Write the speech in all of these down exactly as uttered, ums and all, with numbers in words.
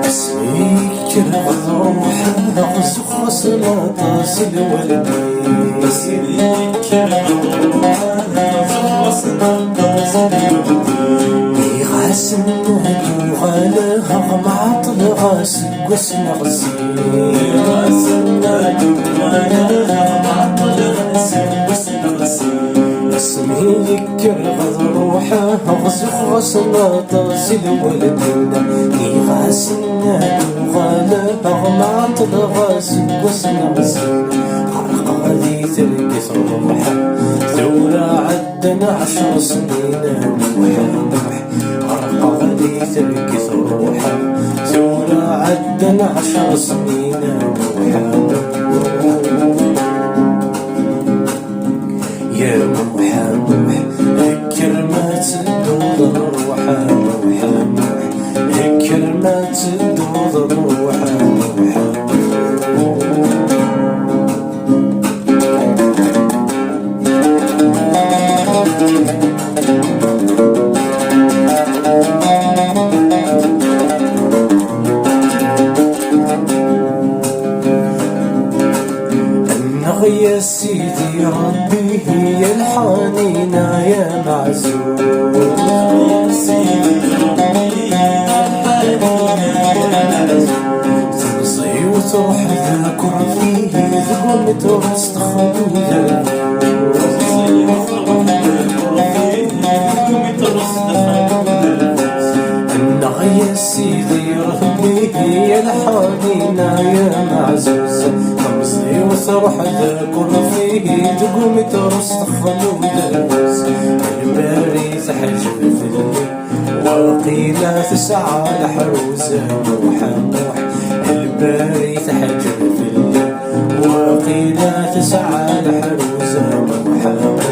Asmi kkreɣ d ruḥeɣ, ɣezzux ɣasen aṭas lwaldin. Asmi kkreɣ d ruḥeɣ, ɣezzux ɣasen aṭas lwaldin. Iɣasen ad uɣaleɣ, mɛeṭṭleɣ aseggas neɣ sin. Iɣasen ad uɣaleɣ, mɛeṭṭleɣ aseggas neɣ sin. Asmi kkreɣ d ruḥeɣ, ɣezzux ɣasen aṭas lwaldin. Iɣasen ad uɣaleɣ, mɛeṭṭleɣ aseggas neɣ sin. Ɣerqeɣ di tergit ruḥeɣ, tura ɛeddan ɛecr snin. Ruḥeɣ, ruḥeɣ, ɣerqeɣ di tergit ruḥeɣ, tura ɛeddan ɛecr snin. Ruḥeɣ, ya Muḥ, Muḥ, kker ma tedduḍ, ruḥ, ruḥ, ruḥ, kker ma tedduḍ, ruḥ, ruḥ. Nneɣ ya Sidi Ṛebbi, ya lḥanina, ya meɛzuz. Temẓi-w truḥ d akerfi, deg umetṛus texdem. Nneɣ ya Sidi Ṛebbi, ya lḥanina, ya meɛzuz. Temẓi-w truḥ d akerfi, deg umetṛus texdem. Lbari teḥǧeb fell-i, waqila tesɛa leḥruz. Muḥ, Muḥ, lbari teḥǧeb fell-i, waqila tesɛa leḥruz. Muḥ, Muḥ.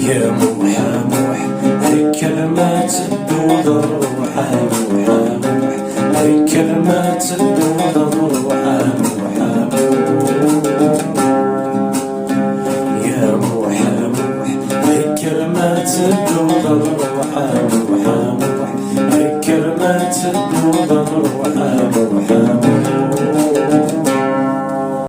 Ya Muḥ, Muḥ, kker ma tedduḍ, ruḥ, ruḥ, ruḥ. Kker ma tedduḍ, ruḥ, ruḥ, ruḥ. Ya Muḥ, Muḥ, kker ma tedduḍ.